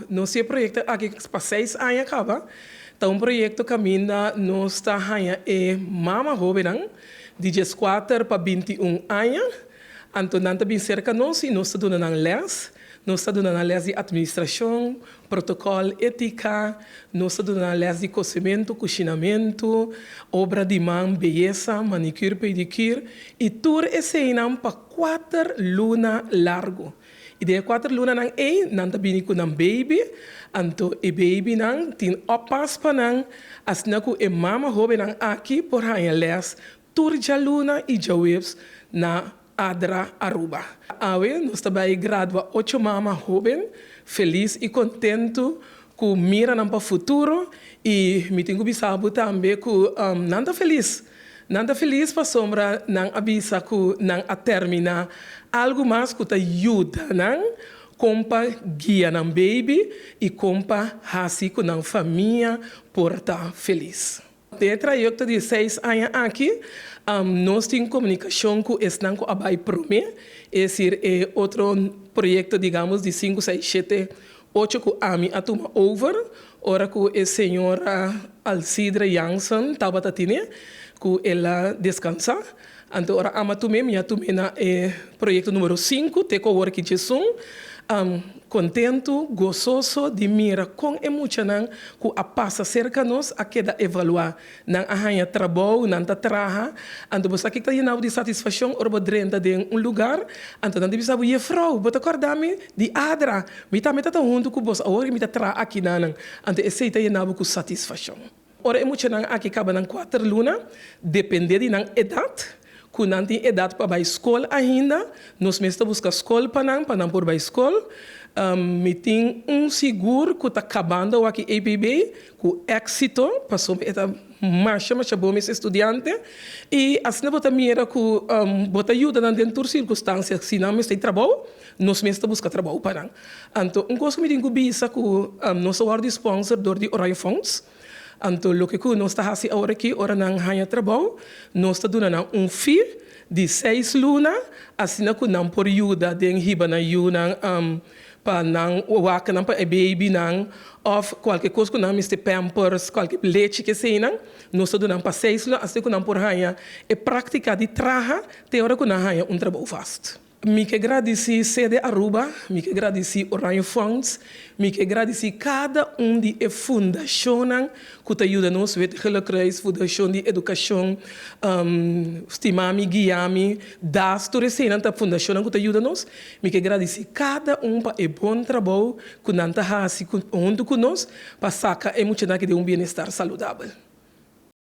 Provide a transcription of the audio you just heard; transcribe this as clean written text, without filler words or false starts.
Nos tin e proyekto aki pa 6 aña kaba. Ta un proyekto kaminda nos ta haña e mama hóbennan di 14 pa 21 aña. Anto nan ta bin serka nos i nos ta duna nan les. Nos ta duna nan les di atministrashon, protokòl, étika, nos ta duna nan les di kosementu, kushinamentu, obra di man, beyesa, manicure, pedicure i tur eseinan pa 4 luna largu. I den 4 lunanan ei, nan ta bini ku nan baby, anto e babynan tin oppas pa nan, asina ku e mama hóbennan aki por haña les tur djaluna i djaweps na Adra Aruba. Awe nos ta bai gradua ocho mama hóben, felis i kontentu ku mira nan pa futuro i mi tin ku bisa bo tambe ku nan ta felis. Nan ta felis pasobra nan a bisa ku nan a terminá algu mas ku ta yuda nan kon pa guia nan baby i kon pa hasi ku nan famia por ta felis. E trayekto di 6 aña aki, nos tin komunikashon ku esnan ku a bai promé, es desir, e otro proyekto, digamos, di 5, 6, 7, 8 ku ami a tuma over, ora ku e señora Alcidra Jansen tabata tine, ku el a deskansá. Anto ora ami a tum'é, mi a tum'é na e proyekto número 5, te ku awor aki 11, kontentu, gososo di mira kon e muchanan ku a pasa serka nos a keda evaluá. Nan a haña trabou, nan ta traha. Anto bo sa kiko ta yena bo di satisfakshon ora bo drenta den un lugá. Anto nan ta bisa bo: "Yefrou, bo ta kòrda mi di Adra? Mi tambe ta huntu ku bo, awor mi ta traha aki nan." Anto esei ta yena bo ku satisfakshon. Ora e muchanan aki kaba nan 4 luna, dependé di nan edat, ku nan tin edat pa bai skol ainda, nos mes ta buska skol pa nan, pa nan por bai skol. Mi tin un sigur ku ta kabando aki EPB, ku éksito, pasobra e ta masha masha bon mes estudiante. I asina bo ta mira ku bo ta yuda nan den tur sirkunstansia. Si nan mester trabou, nos mes ta buska trabou pa nan. Anto, un kos ku mi tin ku bisa ku nos a wòrdu sponsor dor di Oranje Fonds. Anto, loke ku nos ta hasi awor aki, ora nan haña trabou, nos ta duna nan un fee di 6 luna, asina ku nan por yuda den hiba nan yunan pa nan wak nan pa e baby nan, òf kualke kos ku nan mester, pampers, kualke lechi ke sea nan, nos ta duna nan pa 6 luna, asina ku nan por haña e práktika di traha te ora ku nan haña un trabou vast. Mi ke gradisí Sede Aruba, mi ke gradisí Oranje Fonds, mi ke gradisí kada un di e fundashonnan ku ta yuda nos, Wit Gele Kruis, Fundashon di Edukashon, Stimami, Guiami, DAS, tur eseinan ta fundashonnan ku ta yuda nos. Mi ke gradisí kada un pa e bon trabou ku nan ta hasi huntu ku nos pa saka e muchanan aki den un bienestar saludabel.